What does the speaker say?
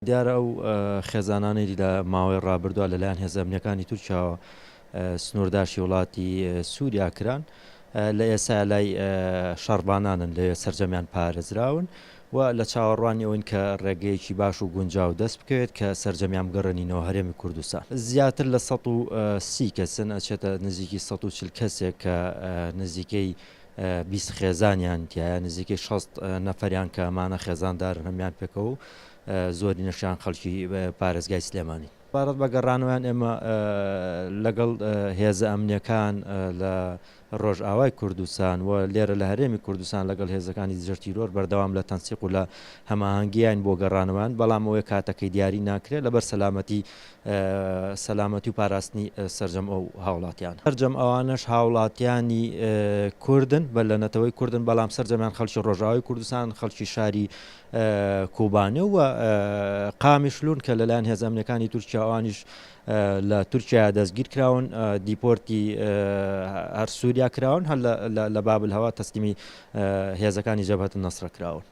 دیارە ئەو خێزانانەی لە ماوەی ڕابردووە لەلایەن هێزە ئەمنییەکانی تورکیاوە سنوورداشی وڵاتی سووریا کران، لە ئێستا لای شەڕڤانانن لەوێ سەرجەمیان پارێزراون و لە چاوەڕوانی ئەوەین کە ڕێگەیەکی باش و گونجاو دەست بکەوێت کە سەرجەمیان بگەڕێنینەوە هەرێمی کوردستان. زیاتر لە 130 کەسن، ئەچێتە نزیکی 140 کەسێک کە نزیکەی 20 خێزانیان تیایە، نزیکەی 60 نەفەریان کە ئەمانە خێزاندارن هەموویان پێکەوە و زۆرینەشیان خەڵکی پارێزگای سلێمانین. سەبارەت بە گەڕانەوەیان ئێمە لەگەڵ هێزە ئەمنییەکان لە ڕۆژئاوای کوردستان و لێرە لە هەرێمی کوردستان لەگەڵ هێزەکانی دژە تیرۆر بەردەوام لە تەنسیق و لە هەماهەنگیین بۆ گەڕانەوەیان، بەڵام ئەوەی کاتەکەی دیاری ناکرێت لەبەر سەلامەتی سەلامەتی و پاراستنی سەرجەم ئەو هاوڵاتیانە. سەرجەم ئەوانەش هاوڵاتیانی کوردن بە لە نەتەوەی کوردن، بەڵام سەرجەمیان خەڵکی ڕۆژئاوای کوردستان، خەڵکی شاری کوبانێ و قامیشلون کە لەلایەن هێزە ئەمنیەکانی تورکیا ئەوانیش لە تورکیا دەستگیر کراون دیپۆرتی هەر سووریا کراون هەر لە بابل هەوا تەسلیمی هێزەکانی جەبهەت نەسرە کراون.